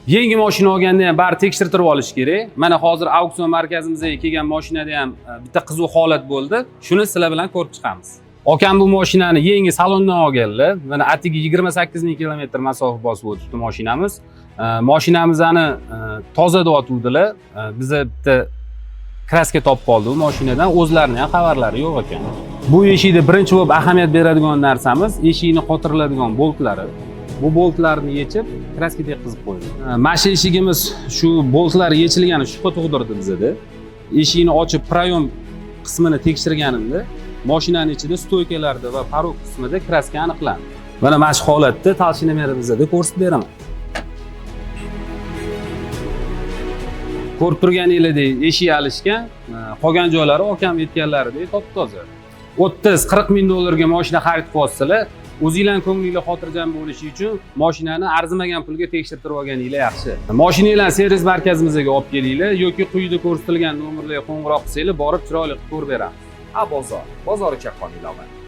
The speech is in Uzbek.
Yangi mashina olganda ham bari tekshirtirib olish kerak. Mana hozir auksion markazimizga kelgan mashinada ham bitta qiziq holat bo'ldi. Shuni sizlar bilan ko'rib chiqamiz. Akam bu mashinani yangi salondan olganlar. Mana atigi 28 ming kilometr masofa bosib o'tibdi mashinamiz. Mashinamizni toza deyotgandilar. Biza bitta краска topib qoldi bu mashinadan, o'zlarini ham xabarlari yo'q ekan. Bu eshikda birinchi bo'lib ahamiyat beradigan narsamiz eshikni qotiriladigan boltlari. Bu boltlarni yechib краска tekkizib qo'ydik. Mana shu eshigimiz shu boltlar yechilgani shubha tug'dirdi bizada. Eshikni ochib проём qismini tekshirganimda mashinani ichida стойка larda va порог qismida краска aniqlandi. Mana shu holatda толщиномер imizda ko'rsatib beraman. Ko'rib turganingizdek eshik alishgan, qolgan joylari akam aytganlaridek top toza. 30-40 ming dollarga mashina xarid qilyapsizlar, o'zinglarning ko'nglinglar xotirjam bo'lishi uchun mashinani arzimagan pulga tekshirtirib olganinglar yaxshi. Mashinanglarni servis markazimizga olib kelinglar yoki quyida ko'rsatilgan nomerlarga qo'ng'iroq qilsanglar, borib chiroyli qilib ko'rib beramiz. A bozor, bozori chaqqon ilova.